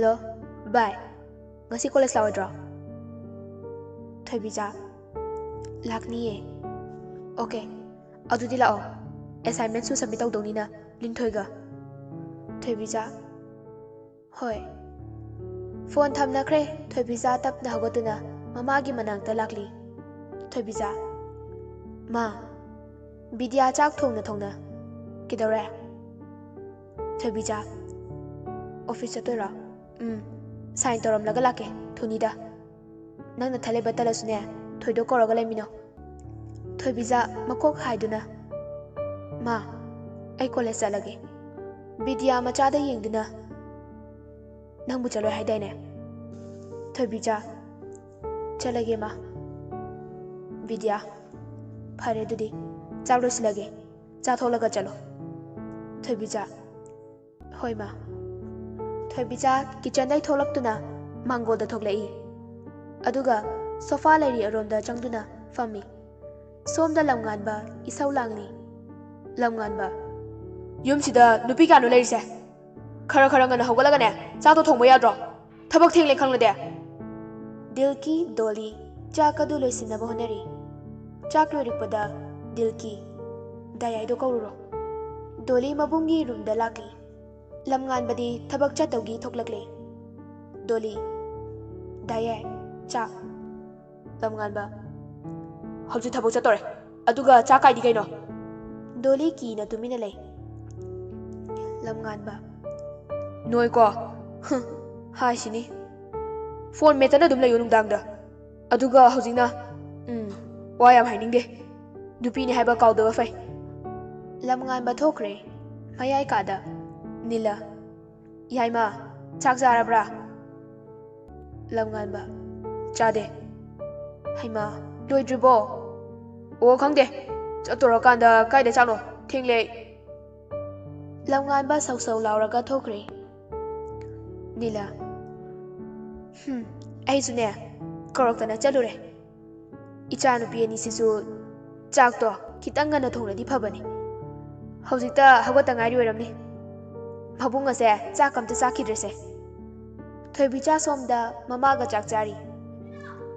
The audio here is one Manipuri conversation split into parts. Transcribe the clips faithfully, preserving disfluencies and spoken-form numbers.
ꯍꯜꯂꯣ, ꯚꯥꯏ꯫ ꯉꯁꯤ ꯀꯣꯂꯦꯖ ꯂꯥꯛꯑꯣꯏꯗ꯭ꯔꯣ? ꯊꯣꯏꯕꯤꯆꯥ, ꯂꯥꯛꯅꯤꯌꯦ꯫ ꯑꯣꯀꯦ, ꯑꯗꯨꯗꯤ ꯂꯥꯛꯑꯣ꯫ ꯑꯦꯁꯥꯏꯟꯃꯦꯟꯁꯨ ꯁꯕꯃꯤꯠ ꯇꯧꯗꯧꯅꯤꯅ, ꯂꯤꯟꯊꯣꯏꯒ꯫ ꯊꯣꯏꯕꯤꯆꯥ, ꯍꯣꯏ꯫ ꯐꯣꯟ ꯊꯝꯅꯈ꯭ꯔꯦ꯫ ꯊꯣꯏꯕꯤꯆꯥ ꯇꯞꯅ ꯍꯧꯒꯠꯇꯨꯅ ꯃꯃꯥꯒꯤ ꯃꯅꯥꯛꯇ ꯂꯥꯛꯂꯤ꯫ ꯊꯣꯏꯕꯤꯆꯥ, ꯃꯥ, ꯕꯤꯗ꯭ꯌꯥ ꯆꯥꯛ ꯊꯣꯡꯅ ꯊꯣꯡꯅ, ꯀꯩꯗꯧꯔꯦ? ꯊꯣꯏꯕꯤꯆꯥ, ꯑꯣꯐꯤꯁ ꯆꯠꯇꯣꯏꯔꯣ? ꯎꯝ, ꯁꯥꯏꯟ ꯇꯧꯔꯝꯂꯒ ꯂꯥꯛꯀꯦ꯫ ꯊꯨꯅꯤꯗ꯫ ꯅꯪ ꯅꯊꯜ ꯂꯩꯕ ꯇꯜꯂꯁꯨꯅꯦ, ꯊꯣꯏꯗꯣ ꯀꯧꯔꯒ ꯂꯩꯃꯤꯟꯅꯧ꯫ ꯊꯣꯏꯕꯤꯆꯥ ꯃꯀꯣꯛ ꯍꯥꯏꯗꯨꯅ, ꯃꯥ, ꯑꯩ ꯀꯣꯂꯦꯖ ꯆꯠꯂꯒꯦ꯫ ꯕꯤꯗ꯭ꯌꯥ ꯃꯆꯥꯗ ꯌꯦꯡꯗꯨꯅ, ꯅꯪꯕꯨ ꯆꯠꯂꯣꯏ ꯍꯥꯏꯗꯥꯏꯅꯦ? ꯊꯣꯏꯕꯤꯆꯥ, ꯆꯠꯂꯒꯦ ꯃꯥ꯫ ꯕꯤꯗ꯭ꯌꯥ, ꯐꯔꯦ ꯑꯗꯨꯗꯤ, ꯆꯥꯛ ꯂꯣꯏꯁꯤꯜꯂꯒꯦ꯫ ꯆꯥ ꯊꯣꯛꯂꯒ ꯆꯠꯂꯣ꯫ ꯊꯣꯏꯕꯤꯆꯥ, ꯍꯣꯏ ꯃꯥ꯫ ꯊꯣꯏꯕꯤꯆꯥ ꯀꯤꯆꯟꯗꯩ ꯊꯣꯛꯂꯛꯇꯨꯅ ꯃꯥꯡꯒꯣꯜꯗ ꯊꯣꯛꯂꯛꯏ꯫ ꯑꯗꯨꯒ ꯁꯣꯐꯥ ꯂꯩꯔꯤ ꯑꯔꯣꯝꯗ ꯆꯪꯗꯨꯅ ꯐꯝꯃꯤ꯫ ꯁꯣꯝꯗ ꯂꯝꯉꯥꯟꯕ ꯏꯁꯧ ꯂꯥꯡꯂꯤ꯫ ꯂꯝꯉꯥꯟꯕ, ꯌꯨꯝꯁꯤꯗ ꯅꯨꯄꯤ ꯀꯌꯥꯅꯣ ꯂꯩꯔꯤꯁꯦ? ꯈꯔ ꯈꯔ ꯉꯟꯅ ꯍꯧꯒꯠꯂꯒꯅꯦ, ꯆꯥꯛꯇꯣ ꯊꯣꯡꯕ ꯌꯥꯗ꯭ꯔꯣ? ꯊꯕꯛ ꯊꯦꯡꯂꯦ ꯈꯪꯂꯗꯤ꯫ ꯗꯤꯜꯀꯤ, ꯗꯣꯂꯤ, ꯆꯥꯛ ꯑꯗꯨ ꯂꯣꯏꯁꯤꯟꯅꯕ ꯍꯣꯠꯅꯔꯤ꯫ ꯆꯥꯛ ꯂꯣꯏꯔꯛꯄꯗ ꯗꯤꯜꯀꯤ, ꯗꯥꯌꯥꯏꯗꯣ ꯀꯧꯔꯨꯔꯣ꯫ ꯗꯣꯂꯤ ꯃꯕꯨꯡꯒꯤ ꯔꯨꯝꯗ ꯂꯥꯛꯂꯤ꯫ ꯂꯝꯉꯥꯟꯕꯗꯤ ꯊꯕꯛ ꯆꯠꯇꯧꯒꯤ ꯊꯣꯛꯂꯛꯂꯦ꯫ ꯗꯣꯂꯤ, ꯗꯥꯌꯥꯏ, ꯆꯥꯛ꯫ ꯂꯝꯉꯥꯟꯕ, ꯍꯧꯖꯤꯛ ꯊꯕꯛ ꯆꯠꯇꯣꯔꯦ꯫ ꯑꯗꯨꯒ ꯆꯥꯛ ꯀꯥꯏꯗꯤ ꯀꯩꯅꯣ? ꯗꯣꯂꯤ ꯀꯤꯅ ꯇꯨꯃꯤꯟꯅ ꯂꯩ꯫ ꯂꯝꯉꯥꯟꯕ, ꯅꯣꯏꯀꯣ꯫ ꯍꯨꯝ, ꯍꯥꯏꯁꯤꯅꯤ꯫ ꯐꯣꯟ ꯃꯦꯠꯇꯅ ꯑꯗꯨꯝ ꯂꯩꯌꯨ ꯅꯨꯡꯗꯥꯡꯗ꯫ ꯑꯗꯨꯒ ꯍꯧꯖꯤꯛꯅ, ꯎꯝ, ꯋꯥ ꯌꯥꯝ ꯍꯥꯏꯅꯤꯡꯗꯦ꯫ ꯅꯨꯄꯤꯅꯤ ꯍꯥꯏꯕ ꯀꯥꯎꯗꯕ ꯐꯩ꯫ ꯂꯝꯉꯥꯟꯕ ꯊꯣꯛꯈ꯭ꯔꯦ꯫ ꯃꯌꯥꯏ ꯀꯥꯗ ꯅꯤꯂ, ꯌꯥꯏꯃ, ꯆꯥꯛ ꯆꯥꯔꯕ꯭ꯔꯥ? ꯂꯝꯉꯥꯟꯕ, ꯆꯥꯗꯦ꯫ ꯍꯩꯃꯥ, ꯂꯣꯏꯗ꯭ꯔꯤꯕꯣ? ꯑꯣ, ꯈꯪꯗꯦ꯫ ꯆꯠꯇꯣꯔꯀꯥꯟꯗ ꯀꯥꯏꯗ ꯆꯥꯛꯅꯣ? ꯊꯦꯡꯂꯦ ꯑꯩ꯫ ꯂꯝꯉꯥꯟꯕ ꯁꯧ ꯁꯧ ꯂꯥꯎꯔꯒ ꯊꯣꯛꯈ꯭ꯔꯦ꯫ ꯅꯤꯂ, ꯍꯨꯝ, ꯑꯩꯁꯨꯅꯦ, ꯀꯧꯔꯛꯇꯅ ꯆꯠꯂꯨꯔꯦ꯫ ꯏꯆꯥꯅꯨꯄꯤ ꯑꯅꯤꯁꯤꯁꯨ ꯆꯥꯛꯇꯣ ꯈꯤꯇꯪ ꯉꯟꯅ ꯊꯣꯡꯂꯗꯤ ꯐꯕꯅꯤ꯫ ꯍꯧꯖꯤꯛꯇ ꯍꯧꯒꯠꯇ ꯉꯥꯏꯔꯤ ꯑꯣꯏꯔꯝꯅꯤ꯫ ꯃꯕꯨꯡ ꯑꯁꯦ ꯆꯥꯛ ꯑꯝꯇ ꯆꯥꯈꯤꯗ꯭ꯔꯦꯁꯦ꯫ ꯊꯣꯏꯕꯤꯆꯥ ꯁꯣꯝꯗ ꯃꯃꯥꯒ ꯆꯥꯛ ꯆꯥꯔꯤ꯫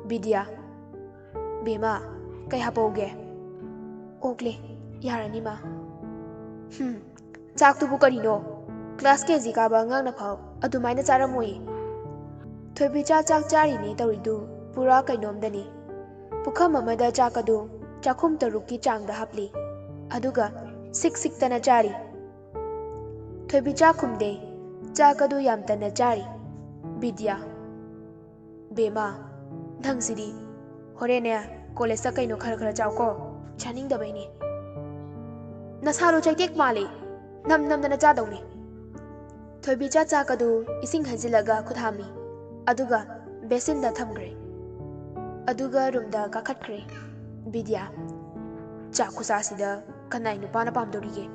ꯕꯤꯗ꯭ꯌꯥ, "ꯕꯦꯝꯃ, ꯀꯩ ꯍꯥꯞꯄꯧꯒꯦ?" "ꯑꯣꯛꯂꯦ, ꯌꯥꯔꯅꯤ ꯃꯥ꯫" "ꯍꯨꯝ, ꯆꯥꯛꯇꯨꯕꯨ ꯀꯔꯤꯅꯣ? ꯀ꯭ꯂꯥꯁ ꯀꯦ ꯖꯤ ꯀꯥꯕ ꯑꯉꯥꯡꯅ ꯐꯥꯎ ꯑꯗꯨꯃꯥꯏꯅ ꯆꯥꯔꯝꯃꯣꯏꯌꯦ꯫" ꯊꯣꯏꯕꯤꯆꯥ ꯆꯥꯛ ꯆꯥꯔꯤꯅꯦ ꯇꯧꯔꯤꯗꯨ ꯄꯨꯔꯥ ꯀꯩꯅꯣꯝꯗꯅꯤ꯫ ꯄꯨꯈꯝ ꯑꯃꯗ ꯆꯥꯛ ꯑꯗꯨ ꯆꯥꯛꯈꯨꯝ ꯇꯔꯨꯛꯀꯤ ꯆꯥꯡꯗ ꯍꯥꯞꯂꯤ꯫ ꯑꯗꯨꯒ ꯁꯤꯛ ꯁꯤꯛꯇꯅ ꯆꯥꯔꯤ꯫ ꯊꯣꯏꯕꯤꯆꯥ ꯈꯨꯝꯗꯦ꯫ ꯆꯥꯛ ꯑꯗꯨ ꯌꯥꯝ ꯇꯟꯅ ꯆꯥꯔꯤ꯫ ꯕꯤꯗ꯭ꯌꯥ, "ꯕꯦꯝꯃ, ꯅꯪꯁꯤꯗꯤ꯫ ꯍꯣꯔꯦꯟꯅꯦ, ꯀꯣꯂꯦꯖꯇ ꯀꯩꯅꯣ ꯈꯔ ꯈꯔ ꯆꯥꯎꯀꯣ꯫ ꯆꯥꯅꯤꯡꯗꯕꯩꯅꯦ꯫" "ꯅꯁꯥꯗꯣ ꯆꯩꯇꯦꯛ ꯃꯥꯜꯂꯦ꯫ ꯅꯝ ꯅꯝꯗꯅ ꯆꯥꯗꯧꯅꯦ꯫" ꯊꯣꯏꯕꯤꯆꯥ ꯆꯥꯛ ꯑꯗꯨ ꯏꯁꯤꯡ ꯍꯩꯖꯤꯜꯂꯒ ꯈꯨꯠ ꯍꯥꯝꯃꯤ꯫ ꯑꯗꯨꯒ ꯕꯦꯁꯤꯟꯗ ꯊꯝꯈ꯭ꯔꯦ꯫ ꯑꯗꯨꯒ ꯔꯨꯝꯗ ꯀꯥꯈꯠꯈ꯭ꯔꯦ꯫ ꯕꯤꯗ꯭ꯌꯥ, "ꯆꯥꯛ ꯈꯨꯆꯥꯁꯤꯗ ꯀꯅꯥꯏ ꯅꯨꯄꯥꯅ ꯄꯥꯝꯗꯧꯔꯤꯒꯦ?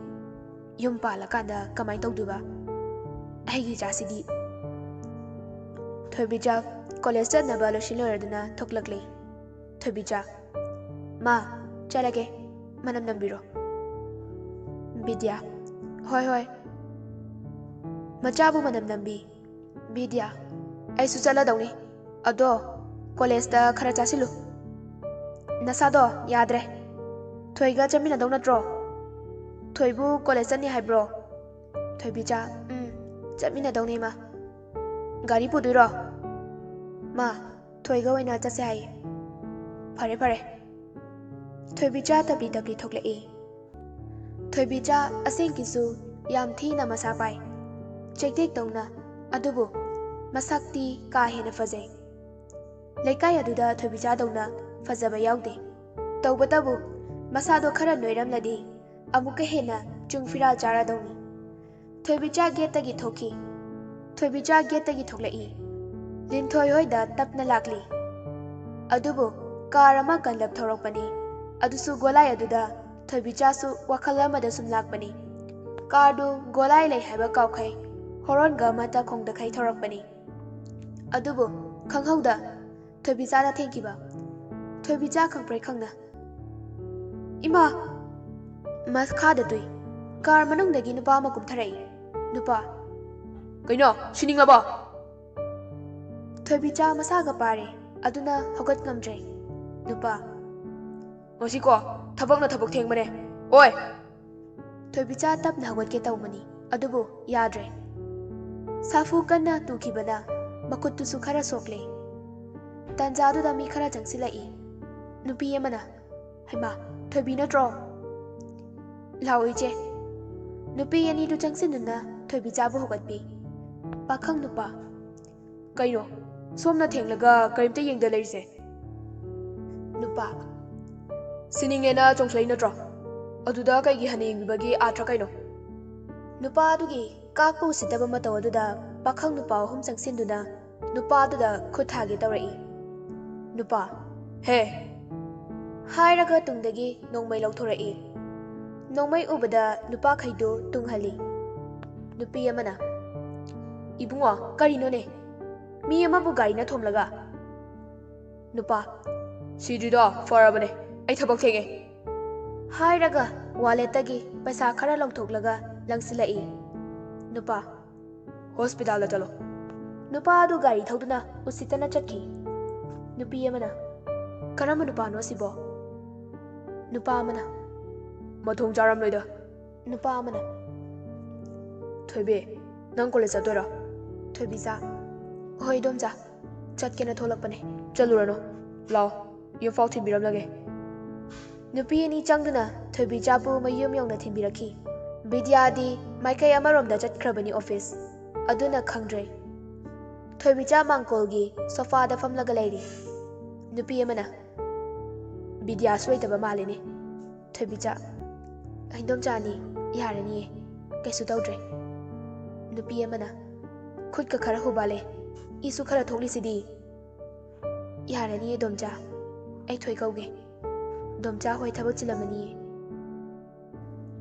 ꯌꯨꯝ ꯄꯥꯜꯂꯀꯥꯟꯗ ꯀꯃꯥꯏꯅ ꯇꯧꯗꯣꯏꯕ? ꯑꯩꯒꯤ ꯏꯆꯥꯁꯤꯗꯤ꯫" ꯊꯣꯏꯕꯤꯆꯥ ꯀꯣꯂꯦꯖ ꯆꯠꯅꯕ ꯂꯣꯏꯁꯤꯟ ꯂꯣꯏꯔꯗꯨꯅ ꯊꯣꯛꯂꯛꯂꯦ꯫ ꯊꯣꯏꯕꯤꯆꯥ, "ꯃꯥ, ꯆꯠꯂꯒꯦ, ꯃꯅꯝ ꯅꯝꯕꯤꯔꯣ꯫" ꯕꯤꯗ꯭ꯌꯥ, "ꯍꯣꯏ, ꯍꯣꯏ꯫" ꯃꯆꯥꯕꯨ ꯃꯅꯝ ꯅꯝꯕꯤ꯫ ꯕꯤꯗ꯭ꯌꯥ, "ꯑꯩꯁꯨ ꯆꯠꯂꯗꯧꯅꯤ꯫ ꯑꯗꯣ ꯀꯣꯂꯦꯖꯇ ꯈꯔ ꯆꯥꯁꯤꯜꯂꯨ꯫ ꯅꯁꯥꯗꯣ ꯌꯥꯗ꯭ꯔꯦ꯫ ꯊꯣꯏꯒ ꯆꯠꯃꯤꯟꯅꯗꯧ ꯅꯠꯇ꯭ꯔꯣ? ꯊꯣꯏꯕꯨ ꯀꯣꯂꯦꯖ ꯆꯠꯅꯤ ꯍꯥꯏꯕ꯭ꯔꯣ?" ꯊꯣꯏꯕꯤꯆꯥ, "ꯎꯝ, ꯆꯠꯃꯤꯟꯅꯗꯧꯅꯤ, ꯏꯃꯥ꯫" "ꯒꯥꯔꯤ ꯄꯨꯗꯣꯏꯔꯣ?" "ꯃꯥ, ꯊꯣꯏꯒ ꯑꯣꯏꯅ ꯆꯠꯁꯦ ꯍꯥꯏꯌꯦ꯫" "ꯐꯔꯦ, ꯐꯔꯦ꯫" ꯊꯣꯏꯕꯤꯆꯥ ꯇꯞꯂꯤ ꯇꯞꯂꯤ ꯊꯣꯛꯂꯛꯏ꯫ ꯊꯣꯏꯕꯤꯆꯥ ꯑꯁꯦꯡꯀꯤꯁꯨ ꯌꯥꯝ ꯊꯤꯅ ꯃꯁꯥ ꯄꯥꯏ꯫ ꯆꯩꯇꯦꯛꯇꯧꯅ, ꯑꯗꯨꯕꯨ ꯃꯁꯛꯇꯤ ꯀꯥ ꯍꯦꯟꯅ ꯐꯖꯩ꯫ ꯂꯩꯀꯥꯏ ꯑꯗꯨꯗ ꯊꯣꯏꯕꯤꯆꯥꯗꯧꯅ ꯐꯖꯕ ꯌꯥꯎꯗꯦ꯫ ꯇꯧꯕꯇꯕꯨ ꯃꯁꯥꯗꯣ ꯈꯔ ꯅꯣꯏꯔꯝꯂꯗꯤ ꯑꯃꯨꯛꯀ ꯍꯦꯟꯅ ꯆꯨꯡ ꯐꯤꯔꯥꯜ ꯆꯥꯔꯗꯧꯅꯤ꯫ ꯊꯣꯏꯕꯤꯆꯥ ꯒꯦꯠꯇꯒꯤ ꯊꯣꯛꯈꯤ꯫ ꯊꯣꯏꯕꯤꯆꯥ ꯒꯦꯠꯇꯒꯤ ꯊꯣꯛꯂꯛꯏ꯫ ꯂꯤꯟꯊꯣꯏ ꯍꯣꯏꯗ ꯇꯞꯅ ꯂꯥꯛꯂꯤ꯫ ꯑꯗꯨꯕꯨ ꯀꯥꯔ ꯑꯃ ꯀꯟꯂꯞ ꯊꯧꯔꯛꯄꯅꯤ꯫ ꯑꯗꯨꯁꯨ ꯒꯣꯂꯥꯏ ꯑꯗꯨꯗ ꯊꯣꯏꯕꯤꯆꯥꯁꯨ ꯋꯥꯈꯜ ꯑꯃꯗ ꯁꯨꯝ ꯂꯥꯛꯄꯅꯤ꯫ ꯀꯥꯔꯗꯨ ꯒꯣꯂꯥꯏ ꯂꯩ ꯍꯥꯏꯕ ꯀꯥꯎꯈꯩ, ꯍꯣꯔꯣꯟꯒ ꯑꯃꯠꯇ ꯈꯣꯡꯗꯈꯩ ꯊꯧꯔꯛꯄꯅꯤ꯫ ꯑꯗꯨꯕꯨ ꯈꯪꯍꯧꯗ ꯊꯣꯏꯕꯤꯆꯥꯗ ꯊꯦꯡꯈꯤꯕ꯫ ꯊꯣꯏꯕꯤꯆꯥ ꯈꯪꯄ꯭ꯔꯦꯛ ꯈꯪꯅ, "ꯏꯃꯥ!" ꯃꯈꯥꯗ ꯇꯨꯏ꯫ ꯀꯥꯔ ꯃꯅꯨꯡꯗꯒꯤ ꯅꯨꯄꯥ ꯑꯃ ꯀꯨꯝꯊꯔꯛꯏ꯫ ꯅꯨꯄꯥ, "ꯀꯩꯅꯣ, ꯁꯤꯅꯤꯡꯂꯕꯣ?" ꯊꯣꯏꯕꯤꯆꯥ ꯃꯁꯥꯒ ꯄꯥꯔꯦ, ꯑꯗꯨꯅ ꯍꯧꯒꯠ ꯉꯝꯗ꯭ꯔꯦ꯫ ꯅꯨꯄꯥ, "ꯉꯁꯤꯀꯣ ꯊꯕꯛꯅ ꯊꯕꯛ ꯊꯦꯡꯕꯅꯦ꯫ ꯑꯣꯏ!" ꯊꯣꯏꯕꯤꯆꯥ ꯇꯞꯅ ꯍꯧꯒꯠꯀꯦ ꯇꯧꯕꯅꯤ, ꯑꯗꯨꯕꯨ ꯌꯥꯗ꯭ꯔꯦ꯫ ꯁꯥꯐꯨ ꯀꯟꯅ ꯇꯨꯈꯤꯕꯅ ꯃꯈꯨꯠꯇꯨꯁꯨ ꯈꯔ ꯁꯣꯛꯂꯦ꯫ ꯇꯥꯟꯖꯥꯗꯨꯗ ꯃꯤ ꯈꯔ ꯆꯪꯁꯤꯜꯂꯛꯏ꯫ ꯅꯨꯄꯤ ꯑꯃꯅ, "ꯍꯩꯃꯥ, ꯊꯣꯏꯕꯤ ꯅꯠꯇ꯭ꯔꯣ? ꯂꯥꯛꯑꯣ ꯏꯆꯦ꯫" ꯅꯨꯄꯤ ꯑꯅꯤꯗꯨ ꯆꯪꯁꯤꯟꯗꯨꯅ ꯊꯣꯏꯕꯤꯆꯥꯕꯨ ꯍꯧꯒꯠꯄꯤ꯫ ꯄꯥꯈꯪ ꯅꯨꯄꯥ, "ꯀꯩꯅꯣ, ꯁꯣꯝꯅ ꯊꯦꯡꯂꯒ ꯀꯔꯤꯝꯇ ꯌꯦꯡꯗ ꯂꯩꯔꯤꯁꯦ?" ꯅꯨꯄꯥ, "ꯁꯤꯅꯤꯡꯉꯦꯅ ꯆꯣꯡꯊꯣꯛꯏ ꯅꯠꯇ꯭ꯔꯣ? ꯑꯗꯨꯗ ꯀꯩꯒꯤ ꯍꯟꯅ ꯌꯦꯡꯕꯤꯕꯒꯤ ꯑꯥꯔꯊ ꯀꯩꯅꯣ?" ꯅꯨꯄꯥ ꯑꯗꯨꯒꯤ ꯀꯥꯛꯄ ꯎꯁꯤꯠꯇꯕ ꯃꯇꯧ ꯑꯗꯨꯗ ꯄꯥꯈꯪ ꯅꯨꯄꯥ ꯑꯍꯨꯝ ꯆꯪꯁꯤꯟꯗꯨꯅ ꯅꯨꯄꯥ ꯑꯗꯨꯗ ꯈꯨꯠ ꯊꯥꯒꯦ ꯇꯧꯔꯛꯏ꯫ ꯅꯨꯄꯥ, "ꯍꯦ!" ꯍꯥꯏꯔꯒ ꯇꯨꯡꯗꯒꯤ ꯅꯣꯡꯃꯩ ꯂꯧꯊꯣꯔꯛꯏ꯫ ꯅꯣꯡꯃꯩ ꯎꯕꯗ ꯅꯨꯄꯥꯈꯩꯗꯨ ꯇꯨꯡꯍꯜꯂꯤ꯫ ꯅꯨꯄꯤ ꯑꯃꯅ, "ꯏꯕꯨꯡꯉꯣ, ꯀꯔꯤꯅꯣꯅꯦ? ꯃꯤ ꯑꯃꯕꯨ ꯒꯥꯔꯤꯅ ꯊꯣꯝꯂꯒ?" ꯅꯨꯄꯥ, "ꯁꯤꯗ꯭ꯔꯤꯗꯣ ꯐꯔꯕꯅꯦ, ꯑꯩ ꯊꯕꯛ ꯊꯦꯡꯉꯦ꯫" ꯍꯥꯏꯔꯒ ꯋꯥꯂꯦꯠꯇꯒꯤ ꯄꯩꯁꯥ ꯈꯔ ꯂꯧꯊꯣꯛꯂꯒ ꯂꯪꯁꯤꯜꯂꯛꯏ꯫ ꯅꯨꯄꯥ, "ꯍꯣꯁꯄꯤꯇꯥꯜꯗ ꯆꯠꯂꯣ꯫" ꯅꯨꯄꯥ ꯑꯗꯨ ꯒꯥꯔꯤ ꯊꯧꯗꯨꯅ ꯎꯁꯤꯠꯇꯅ ꯆꯠꯈꯤ꯫ ꯅꯨꯄꯤ ꯑꯃꯅ, "ꯀꯔꯝꯕ ꯅꯨꯄꯥꯅꯣ ꯑꯁꯤꯕꯣ?" ꯅꯨꯄꯥ ꯑꯃꯅ, "ꯃꯊꯣꯡ ꯆꯥꯔꯝꯂꯣꯏꯗ꯫" ꯅꯨꯄꯥ ꯑꯃꯅ, "ꯊꯣꯏꯕꯤ, ꯅꯪ ꯀꯣꯂꯦꯖ ꯆꯠꯇꯣꯏꯔꯣ?" ꯊꯣꯏꯕꯤꯆꯥ, "ꯍꯣꯏ ꯏꯗꯣꯝꯆꯥ, ꯆꯠꯀꯦꯅ ꯊꯣꯛꯂꯛꯄꯅꯦ꯫" "ꯆꯠꯂꯨꯔꯅꯨ, ꯂꯥꯛꯑꯣ, ꯌꯨꯝꯐꯥꯎ ꯊꯤꯟꯕꯤꯔꯝꯂꯒꯦ꯫" ꯅꯨꯄꯤ ꯑꯅꯤ ꯆꯪꯗꯨꯅ ꯊꯣꯏꯕꯤꯆꯥꯕꯨ ꯃꯌꯨꯝ ꯌꯧꯅ ꯊꯤꯟꯕꯤꯔꯛꯈꯤ꯫ ꯕꯤꯗ꯭ꯌꯥꯗꯤ ꯃꯥꯏꯀꯩ ꯑꯃꯔꯣꯝꯗ ꯆꯠꯈ꯭ꯔꯕꯅꯤ ꯑꯣꯐꯤꯁ, ꯑꯗꯨꯅ ꯈꯪꯗ꯭ꯔꯦ꯫ ꯊꯣꯏꯕꯤꯆꯥ ꯃꯥꯡꯀꯣꯜꯒꯤ ꯁꯣꯐꯥꯗ ꯐꯝꯂꯒ ꯂꯩꯔꯤ꯫ ꯅꯨꯄꯤ ꯑꯃꯅ, "ꯕꯤꯗ꯭ꯌꯥꯁꯨ ꯂꯩꯇꯕ ꯃꯥꯜꯂꯦꯅꯦ꯫" ꯊꯣꯏꯕꯤꯆꯥ, "ꯏꯗꯣꯝꯆꯥ ꯑꯅꯤ, ꯌꯥꯔꯅꯤꯌꯦ, ꯀꯩꯁꯨ ꯇꯧꯗ꯭ꯔꯦ꯫" ꯅꯨꯄꯤ ꯑꯃꯅ, "ꯈꯨꯠꯀ ꯈꯔ ꯍꯨꯕꯥꯜꯂꯦ, ꯏꯁꯨ ꯈꯔ ꯊꯣꯛꯂꯤꯁꯤꯗꯤ꯫" "ꯌꯥꯔꯅꯤꯌꯦ ꯗꯣꯝꯆꯥ, ꯑꯩ ꯊꯣꯏ ꯀꯧꯒꯦ꯫ ꯗꯣꯝꯆꯥ ꯍꯣꯏ ꯊꯕꯛ ꯆꯤꯜꯂꯝꯃꯅꯤꯌꯦ꯫"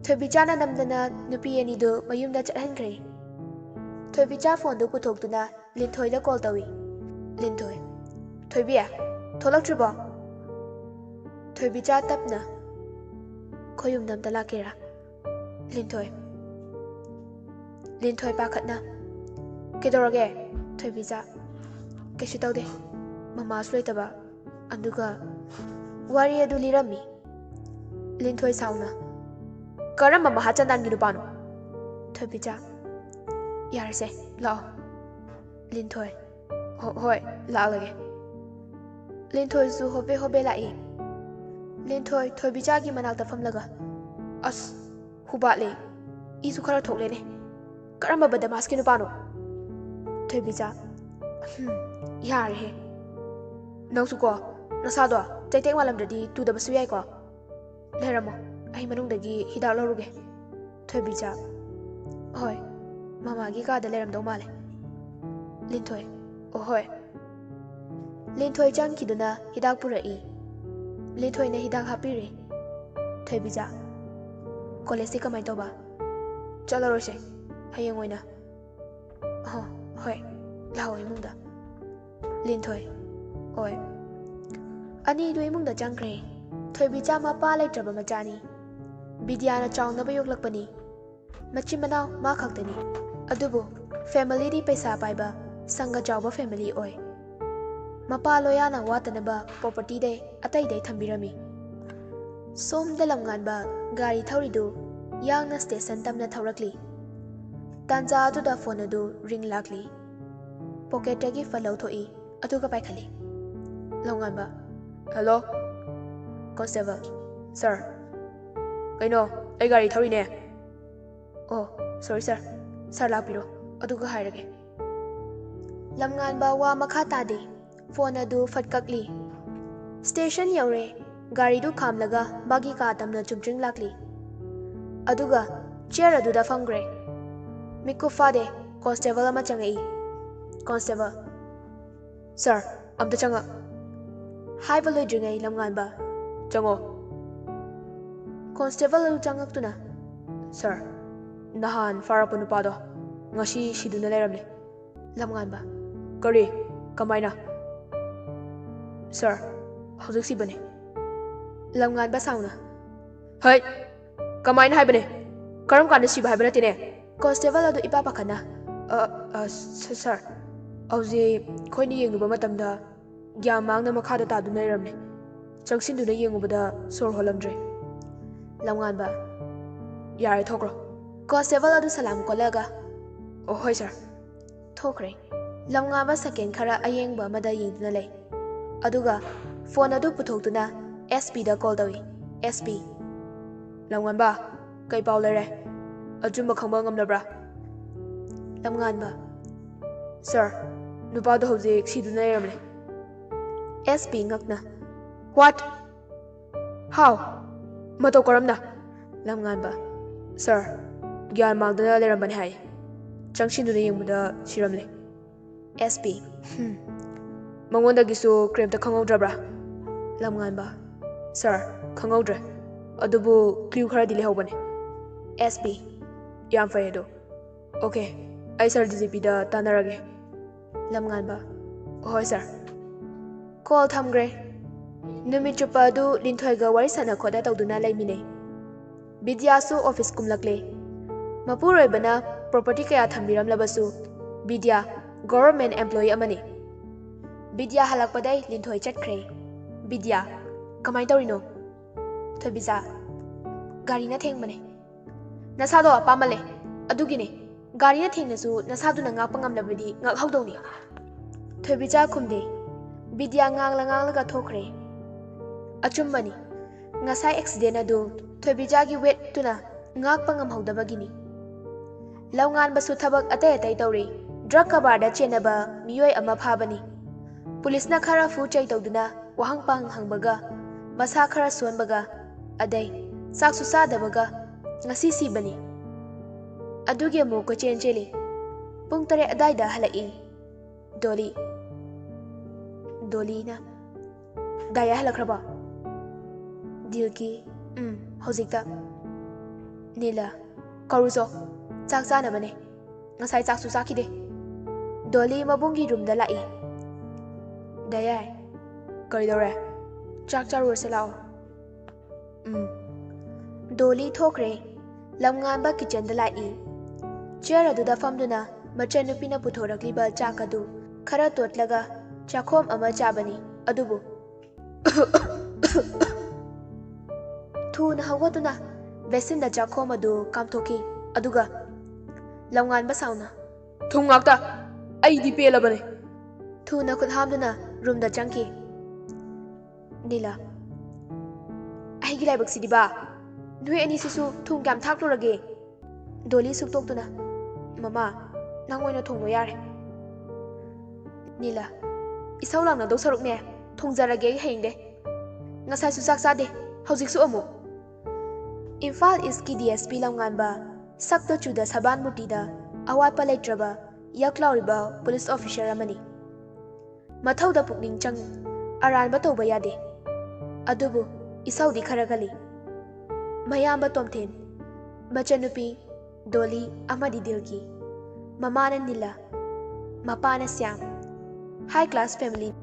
ꯊꯣꯏꯕꯤꯆꯥꯅ ꯅꯝꯗꯅ ꯅꯨꯄꯤ ꯑꯅꯤꯗꯨ ꯃꯌꯨꯝꯗ ꯆꯠꯍꯟꯈ꯭ꯔꯦ꯫ ꯊꯣꯏꯕꯤꯆꯥ ꯐꯣꯟꯗꯨ ꯄꯨꯊꯣꯛꯇꯨꯅ ꯂꯤꯟꯊꯣꯏꯗ ꯀꯣꯜ ꯇꯧꯏ꯫ ꯂꯤꯟꯊꯣꯏ, "ꯊꯣꯏꯕꯤ, ꯊꯣꯛꯂꯛꯇ꯭ꯔꯤꯕꯣ?" ꯊꯣꯏꯕꯤꯆꯥ ꯇꯞꯅ, "ꯑꯩꯈꯣꯏ ꯌꯨꯝꯗ ꯑꯝꯇ ꯂꯥꯛꯀꯦꯔꯥ?" ꯂꯤꯟꯊꯣꯏ, ꯂꯤꯟꯊꯣꯏ ꯄꯥꯈꯠꯅ, "ꯀꯩꯗꯧꯔꯒꯦ?" ꯊꯣꯏꯕꯤꯆꯥ, "ꯀꯩꯁꯨ ꯇꯧꯗꯦ, ꯃꯃꯥꯁꯨ ꯂꯩꯇꯕ, ꯑꯗꯨꯒ ꯋꯥꯔꯤ ꯑꯗꯨ ꯂꯤꯔꯝꯃꯤ꯫" ꯂꯤꯟꯊꯣꯏ ꯁꯥꯎꯅ, "ꯀꯔꯝꯕ ꯃꯍꯥꯆꯅꯥꯟꯒꯤ ꯅꯨꯄꯥꯅꯣ?" ꯊꯣꯏꯕꯤꯆꯥ, "ꯌꯥꯔꯦꯁꯦ, ꯂꯥꯛꯑꯣ꯫" ꯂꯤꯟꯊꯣꯏ, "ꯍꯣ-, ꯍꯣꯏ, ꯂꯥꯛꯂꯒꯦ꯫" ꯂꯤꯟꯊꯣꯏꯁꯨ ꯍꯣꯕꯦ ꯍꯣꯕꯦ ꯂꯥꯛꯏ꯫ ꯂꯤꯟꯊꯣꯏ ꯊꯣꯏꯕꯤꯆꯥꯒꯤ ꯃꯅꯥꯛꯇ ꯐꯝꯂꯒ, "ꯑꯁ, ꯍꯨꯕꯥꯠꯂꯦ꯫ ꯏꯁꯨ ꯈꯔ ꯊꯣꯛꯂꯦꯅꯦ꯫ ꯀꯔꯝꯕ ꯕꯗꯃꯥꯁꯀꯤ ꯅꯨꯄꯥꯅꯣ?" ꯊꯣꯏꯕꯤꯆꯥ, "ꯍꯝ, ꯌꯥꯔꯦꯍꯦ꯫ ꯅꯪꯁꯨꯀꯣ, ꯅꯁꯥꯗꯣ ꯆꯩꯇꯦꯛ ꯃꯥꯜꯂꯝꯗ꯭ꯔꯗꯤ ꯇꯨꯗꯕꯁꯨ ꯌꯥꯏꯀꯣ꯫ ꯂꯩꯔꯝꯃꯣ, ꯑꯩ ꯃꯅꯨꯡꯗꯒꯤ ꯍꯤꯗꯥꯛ ꯂꯧꯔꯨꯒꯦ꯫" ꯊꯣꯏꯕꯤꯆꯥ, "ꯍꯣꯏ, ꯃꯃꯥꯒꯤ ꯀꯥꯗ ꯂꯩꯔꯝꯗꯧ ꯃꯥꯜꯂꯦ꯫" ꯂꯤꯟꯊꯣꯏ, "ꯑꯣ, ꯍꯣꯏ꯫" ꯂꯤꯟꯊꯣꯏ ꯆꯪꯈꯤꯗꯨꯅ ꯍꯤꯗꯥꯛ ꯄꯨꯔꯛꯏ꯫ ꯂꯤꯟꯊꯣꯏꯅ ꯍꯤꯗꯥꯛ ꯍꯥꯞꯄꯤꯔꯦ꯫ ꯊꯣꯏꯕꯤꯆꯥ, "ꯀꯣꯂꯦꯖꯇꯤ ꯀꯃꯥꯏꯅ ꯇꯧꯕ?" "ꯆꯠꯂꯔꯣꯏꯁꯦ, ꯍꯌꯦꯡ ꯑꯣꯏꯅ꯫" "ꯑꯣ, ꯍꯣꯏ, ꯂꯥꯛꯑꯣ ꯏꯃꯨꯡꯗ꯫" ꯂꯤꯟꯊꯣꯏ, "ꯍꯣꯏ꯫" ꯑꯅꯤꯗꯨ ꯏꯃꯨꯡꯗ ꯆꯪꯈ꯭ꯔꯦ꯫ ꯊꯣꯏꯕꯤꯆꯥ ꯃꯄꯥ ꯂꯩꯇ꯭ꯔꯕ ꯃꯆꯥꯅꯤ꯫ ꯕꯤꯗ꯭ꯌꯥꯅ ꯆꯥꯎꯅꯕ ꯌꯣꯛꯂꯛꯄꯅꯤ꯫ ꯃꯆꯤꯟ ꯃꯅꯥꯎ ꯃꯥ ꯈꯛꯇꯅꯤ꯫ ꯑꯗꯨꯕꯨ ꯐꯦꯃꯤꯂꯤꯗꯤ ꯄꯩꯁꯥ ꯄꯥꯏꯕ, ꯁꯪꯒ ꯆꯥꯎꯕ ꯐꯦꯃꯤꯂꯤ ꯑꯣꯏ꯫ ꯃꯄꯥ ꯂꯣꯌꯥꯅ ꯋꯥꯠꯇꯅꯕ ꯄ꯭ꯔꯣꯄꯔꯇꯤꯗꯩ ꯑꯇꯩꯗꯩ ꯊꯝꯕꯤꯔꯝꯃꯤ꯫ ꯁꯣꯝꯗ ꯂꯝꯉꯥꯟꯕ ꯒꯥꯔꯤ ꯊꯧꯔꯤꯗꯨ ꯌꯥꯡꯅ ꯁ꯭ꯇꯦꯁꯟ ꯇꯝꯅ ꯊꯧꯔꯛꯂꯤ꯫ ꯇꯥꯟꯖꯥ ꯑꯗꯨꯗ ꯐꯣꯟ ꯑꯗꯨ ꯔꯤꯡ ꯂꯥꯛꯂꯤ꯫ ꯄꯣꯀꯦꯠꯇꯒꯤ ꯐꯠ ꯂꯧꯊꯣꯛꯏ, ꯑꯗꯨꯒ ꯄꯥꯏꯈꯠꯂꯤ꯫ ꯂꯝꯉꯥꯟꯕ, "ꯍꯦꯜꯂꯣ꯫" ꯀꯣꯟꯁꯇꯦꯕꯜ, "ꯁꯥꯔ꯫" "ꯀꯩꯅꯣ? ꯑꯩ ꯒꯥꯔꯤ ꯊꯧꯔꯤꯅꯦ꯫" "ꯑꯣ, ꯁꯣꯔꯤ ꯁꯥꯔ꯫ ꯁꯥꯔ ꯂꯥꯛꯄꯤꯔꯣ, ꯑꯗꯨꯒ ꯍꯥꯏꯔꯒꯦ꯫" ꯂꯝꯉꯥꯟꯕ ꯋꯥ ꯃꯈꯥ ꯇꯥꯗꯦ꯫ ꯐꯣꯟ ꯑꯗꯨ ꯐꯠ ꯀꯛꯂꯤ꯫ ꯁ꯭ꯇꯦꯁꯟ ꯌꯧꯔꯦ꯫ ꯒꯥꯔꯤꯗꯨ ꯈꯥꯝꯂꯒ ꯃꯥꯒꯤ ꯀꯥ ꯇꯝꯅ ꯆꯨꯝꯗ꯭ꯔꯤꯡ ꯂꯥꯛꯂꯤ꯫ ꯑꯗꯨꯒ ꯆꯤꯌꯔ ꯑꯗꯨꯗ ꯐꯝꯈ꯭ꯔꯦ꯫ ꯃꯤꯠꯀꯨꯞ ꯐꯥꯗꯦ, ꯀꯣꯟꯁꯇꯦꯕꯜ ꯑꯃ ꯆꯪꯉꯛꯏ꯫ ꯀꯣꯟꯁꯇꯦꯕꯜ, "ꯁꯥꯔ, ꯑꯝꯇ ꯆꯪꯉꯛ-" ꯍꯥꯏꯕ ꯂꯣꯏꯗ꯭ꯔꯤꯉꯩ ꯂꯝꯉꯥꯟꯕ, "ꯆꯪꯉꯣ꯫" ꯀꯣꯟꯁꯇꯦꯕꯜ ꯑꯗꯨ ꯆꯪꯉꯛꯇꯨꯅ, "ꯁꯥꯔ, ꯅꯍꯥꯟ ꯐꯥꯔꯛꯄ ꯅꯨꯄꯥꯗꯣ ꯉꯁꯤ ꯁꯤꯗꯨꯅ ꯂꯩꯔꯝꯂꯦ꯫" ꯂꯝꯉꯥꯟꯕ, "ꯀꯔꯤ? ꯀꯃꯥꯏꯅ?" "ꯁꯥꯔ, ꯍꯧꯖꯤꯛ ꯁꯤꯕꯅꯦ꯫" ꯂꯝꯉꯥꯟꯕ ꯁꯥꯎꯅ, "ꯍꯩ! ꯀꯃꯥꯏꯅ ꯍꯥꯏꯕꯅꯦ? ꯀꯔꯝ ꯀꯥꯟꯗ ꯁꯤꯕ ꯍꯥꯏꯕ ꯅꯠꯇꯦꯅꯦ?" ꯀꯣꯟꯁꯇꯦꯕꯜ ꯑꯗꯨ ꯏꯄꯥ ꯄꯥꯈꯠꯅ, "ꯑ, ꯑ, ꯁ-, ꯁꯥꯔ, ꯍꯧꯖꯤꯛ ꯑꯩꯈꯣꯏꯅ ꯌꯦꯡꯂꯨꯕ ꯃꯇꯝꯗ ꯒ꯭ꯌꯥꯟ ꯃꯥꯡꯅ ꯃꯈꯥꯗ ꯇꯥꯗꯨꯅ ꯂꯩꯔꯝꯃꯦ꯫ ꯆꯪꯁꯤꯟꯗꯨꯅ ꯌꯦꯡꯉꯨꯕꯗ ꯁꯣꯔ ꯍꯣꯜꯂꯝꯗ꯭ꯔꯦ꯫ ꯂꯝꯉꯥꯟꯕ, "ꯌꯥꯔꯦ, ꯊꯣꯛꯈ꯭ꯔꯣ꯫" ꯀꯣꯟꯁꯇꯦꯕꯜ ꯑꯗꯨ ꯁꯂꯥꯝ ꯀꯣꯠꯂꯒ, "ꯑꯣ, ꯍꯣꯏ, ꯁꯥꯔ꯫" ꯊꯣꯛꯈ꯭ꯔꯦ꯫ ꯂꯝꯉꯥꯟꯕ ꯁꯦꯀꯦꯟ ꯈꯔ ꯑꯌꯦꯡꯕ ꯑꯃꯗ ꯌꯦꯡꯗꯨꯅ ꯂꯩ꯫ ꯑꯗꯨꯒ ꯐꯣꯟ ꯑꯗꯨ ꯄꯨꯊꯣꯛꯇꯨꯅ ꯑꯦꯁ ꯄꯤꯗ ꯀꯣꯜ ꯇꯧꯏ꯫ "S P." "ꯂꯝꯉꯥꯟꯕ, ꯀꯩ ꯄꯥꯎ ꯂꯩꯔꯦ? ꯑꯆꯨꯝꯕ ꯈꯪꯕ ꯉꯝꯂꯕ꯭ꯔꯥ?" ꯂꯝꯉꯥꯟꯕ, "ꯁꯥꯔ, ꯅꯨꯄꯥꯗꯣ ꯍꯧꯖꯤꯛ ꯁꯤꯗꯨꯅ ꯂꯩꯔꯝꯂꯦ꯫" S P ꯉꯛꯅ, "What? How? ꯃꯇꯧ ꯀꯔꯝꯅ?" ꯂꯝꯉꯥꯟꯕ, "ꯁꯥꯔ, ꯒ꯭ꯌꯥꯟ ꯃꯥꯡꯗꯅ ꯂꯩꯔꯝꯕꯅꯤ ꯍꯥꯏ꯫ ꯆꯪꯁꯤꯟꯗꯨꯅ ꯌꯦꯡꯕꯗ ꯁꯤꯔꯝꯂꯦ꯫" ꯑꯦꯁ ꯄꯤ, "ꯍꯝ꯫ ꯃꯉꯣꯟꯗꯒꯤꯁꯨ ꯀꯔꯤꯝꯇ ꯈꯪꯍꯧꯗ꯭ꯔꯕ꯭ꯔꯥ?" ꯂꯝꯉꯥꯟꯕ, "ꯁꯥꯔ, ꯈꯪꯍꯧꯗ꯭ꯔꯦ꯫ ꯑꯗꯨꯕꯨ clue ꯈꯔꯗꯤ ꯂꯩꯍꯧꯕꯅꯦ꯫" ꯑꯦꯁ ꯄꯤ, "ꯌꯥꯝ ꯐꯩ ꯑꯗꯣ꯫ ꯑꯣꯀꯦ, ꯑꯩ ꯁꯥꯔ ꯗꯤ ꯖꯤ ꯄꯤꯗ ꯇꯥꯟꯅꯔꯒꯦ꯫" ꯂꯝꯉꯥꯟꯕ, "ꯍꯣꯏ, ꯁꯥꯔ꯫" ꯀꯣꯜ ꯊꯝꯈ꯭ꯔꯦ꯫ ꯅꯨꯃꯤꯠ ꯆꯨꯞꯄ ꯑꯗꯨ ꯂꯤꯟꯊꯣꯏꯒ ꯋꯥꯔꯤ ꯁꯥꯟꯅ ꯈꯣꯠꯅ ꯇꯧꯗꯨꯅ ꯂꯩꯃꯤꯟꯅꯩ꯫ ꯕꯤꯗ꯭ꯌꯥꯁꯨ ꯑꯣꯐꯤꯁ ꯀꯨꯝꯂꯛꯂꯦ꯫ ꯃꯄꯨꯔꯣꯏꯕꯅ ꯄ꯭ꯔꯣꯄꯔꯇꯤ ꯀꯌꯥ ꯊꯝꯕꯤꯔꯝꯂꯕꯁꯨ ꯕꯤꯗ꯭ꯌꯥ ꯒꯣꯚꯔꯟꯃꯦꯟꯠ ꯑꯦꯝꯄ꯭ꯂꯣꯌꯤ ꯑꯃꯅꯤ꯫ ꯕꯤꯗ꯭ꯌꯥ ꯍꯜꯂꯛꯄꯗꯩ ꯂꯤꯟꯊꯣꯏ ꯆꯠꯈ꯭ꯔꯦ꯫ ꯕꯤꯗ꯭ꯌꯥ, "ꯀꯃꯥꯏ ꯇꯧꯔꯤꯅꯣ?" ꯊꯣꯏꯕꯤꯆꯥ, "ꯒꯥꯔꯤꯅ ꯊꯦꯡꯕꯅꯦ꯫" "ꯅꯁꯥꯗꯣ ꯑꯄꯥꯝꯕ ꯂꯩ, ꯑꯗꯨꯒꯤꯅꯦ꯫ ꯒꯥꯔꯤꯅ ꯊꯦꯡꯅꯁꯨ ꯅꯁꯥꯗꯨꯅ ꯉꯥꯛꯄ ꯉꯝꯂꯕꯗꯤ ꯉꯥꯛꯍꯧꯗꯧꯅꯤ꯫" ꯊꯣꯏꯕꯤꯆꯥ ꯈꯨꯝꯗꯦ꯫ ꯕꯤꯗ꯭ꯌꯥ ꯉꯥꯡꯂ ꯉꯥꯡꯂꯒ ꯊꯣꯛꯈ꯭ꯔꯦ꯫ ꯑꯆꯨꯝꯕꯅꯤ, ꯉꯁꯥꯏ ꯑꯦꯛꯁꯤꯗꯦꯟ ꯑꯗꯨ ꯊꯣꯏꯕꯤꯆꯥꯒꯤ ꯋꯦꯠꯇꯨꯅ ꯉꯥꯛꯄ ꯉꯝꯍꯧꯗꯕꯒꯤꯅꯤ꯫ ꯂꯝꯉꯥꯟꯕꯁꯨ ꯊꯕꯛ ꯑꯇꯩ ꯑꯇꯩ ꯇꯧꯔꯤ꯫ ꯗ꯭ꯔꯒ ꯀꯔꯕꯥꯔꯗ ꯆꯦꯟꯅꯕ ꯃꯤꯑꯣꯏ ꯑꯃ ꯐꯥꯕꯅꯤ꯫ ꯄꯨꯂꯤꯁꯅ ꯈꯔ ꯐꯨ ꯆꯩ ꯇꯧꯗꯨꯅ ꯋꯥꯍꯪ ꯄꯥꯎꯍꯪ ꯍꯪꯕꯒ, ꯃꯁꯥ ꯈꯔ ꯁꯣꯟꯕꯒ, ꯑꯗꯩ ꯆꯥꯛꯁꯨ ꯆꯥꯗꯕꯒ ꯉꯁꯤ ꯁꯤꯕꯅꯤ꯫ ꯑꯗꯨꯒꯤ ꯑꯃꯨꯛ ꯀꯣꯏꯆꯦꯟ ꯆꯦꯜꯂꯤ꯫ ꯄꯨꯡ ꯇꯔꯦꯠ ꯑꯗꯥꯏꯗ ꯍꯜꯂꯛꯏ꯫ ꯗꯣꯂꯤ꯫ ꯗꯣꯂꯤꯅ, "ꯗꯥꯏꯌꯥ ꯍꯜꯂꯛꯈ꯭ꯔꯕꯣ?" ꯗꯤꯜꯀꯤ, "ꯎꯝ, ꯍꯧꯖꯤꯛꯇ꯫" ꯅꯤꯂꯥ, "ꯀꯧꯔꯨꯆꯣ, ꯆꯥꯛ ꯆꯥꯅꯕꯅꯦ꯫ ꯉꯁꯥꯏ ꯆꯥꯛꯁꯨ ꯆꯥꯈꯤꯗꯦ꯫" ꯗꯣꯂꯤ ꯃꯕꯨꯡꯒꯤ ꯔꯨꯝꯗ ꯂꯥꯛꯏ꯫ "ꯗꯥꯏꯌꯥ, ꯀꯔꯤꯗꯧꯔꯦ? ꯆꯥꯛ ꯆꯥꯔꯨꯔꯁꯦ ꯂꯥꯛꯑꯣ꯫" "ꯎꯝ꯫" ꯗꯣꯂꯤ ꯊꯣꯛꯈ꯭ꯔꯦ꯫ ꯂꯝꯉꯥꯟꯕ ꯀꯤꯆꯟꯗ ꯂꯥꯛꯏ꯫ ꯆꯤꯌꯔ ꯑꯗꯨꯗ ꯐꯝꯗꯨꯅ ꯃꯆꯟꯅꯨꯄꯤꯅ ꯄꯨꯊꯣꯔꯛꯂꯤꯕ ꯆꯥꯛ ꯑꯗꯨ ꯈꯔ ꯇꯣꯠꯂꯒ ꯆꯥꯛꯈꯣꯝ ꯑꯃ ꯆꯥꯕꯅꯤ꯫ ꯑꯗꯨꯕꯨ ꯊꯨꯅ ꯍꯧꯒꯠꯇꯨꯅ ꯕꯦꯁꯤꯟꯗ ꯆꯥꯛꯈꯣꯝ ꯑꯗꯨ ꯀꯥꯝꯊꯣꯛꯈꯤ꯫ ꯑꯗꯨꯒ ꯂꯝꯉꯥꯟꯕ ꯁꯥꯎꯅ, "ꯊꯨꯝ ꯉꯥꯛꯇ! ꯑꯩꯗꯤ ꯄꯦꯜꯂꯕꯅꯦ!" ꯊꯨꯅ ꯈꯨꯠ ꯍꯥꯝꯗꯨꯅ ꯔꯨꯝꯗ ꯆꯪꯈꯤ꯫ ꯅꯤꯂꯥ, "ꯑꯩꯒꯤ ꯂꯥꯏꯕꯛꯁꯤꯗꯤꯕ! ꯅꯣꯏ ꯑꯅꯤꯁꯤꯁꯨ ꯊꯨꯝ ꯀꯌꯥꯝ ꯊꯥꯛꯂꯨꯔꯒꯦ?" ꯗꯣꯂꯤ ꯁꯨꯛꯇꯣꯛꯇꯨꯅ, "ꯃꯃꯥ, ꯅꯪ ꯑꯣꯏꯅ ꯊꯣꯡꯉꯣ ꯌꯥꯔꯦ꯫" ꯅꯤꯂꯥ, "ꯏꯁꯧ ꯂꯥꯡꯅꯗꯧ ꯁꯔꯨꯛꯅꯦ, ꯊꯣꯡꯖꯔꯒꯦ ꯑꯩ ꯍꯌꯦꯡꯗꯩ꯫ ꯉꯁꯥꯏꯁꯨ ꯆꯥꯛ ꯆꯥꯗꯦ, ꯍꯧꯖꯤꯛꯁꯨ ꯑꯃꯨꯛ꯫" ꯏꯝꯐꯥꯜ ꯏꯁꯀꯤ ꯗꯤ ꯑꯦꯁ ꯄꯤ ꯂꯝꯉꯥꯟꯕ ꯁꯛꯇ ꯆꯨꯗ ꯁꯕꯥꯟ ꯃꯨꯔꯇꯤꯗ ꯑꯋꯥꯠꯄ ꯂꯩꯇ꯭ꯔꯕ ꯌꯛ ꯂꯥꯎꯔꯤꯕ ꯄꯨꯂꯤꯁ ꯑꯣꯐꯤꯁꯔ ꯑꯃꯅꯤ꯫ ꯃꯊꯧꯗ ꯄꯨꯛꯅꯤꯡ ꯆꯪ ꯑꯔꯥꯟꯕ ꯇꯧꯕ ꯌꯥꯗꯦ꯫ ꯑꯗꯨꯕꯨ ꯏꯁꯧꯗꯤ ꯈꯔ ꯀꯜꯂꯤ꯫ ꯃꯌꯥꯝꯕ ꯇꯣꯝꯊꯤꯟ, ꯃꯆꯟꯅꯨꯄꯤ ꯗꯣꯂꯤ ꯑꯃꯗꯤ ꯗꯤꯜꯒꯤ꯫ ꯃꯃꯥꯅ ꯅꯤꯂꯥ, ꯃꯄꯥꯅ ꯁ꯭ꯌꯥꯝ꯫ High class family꯫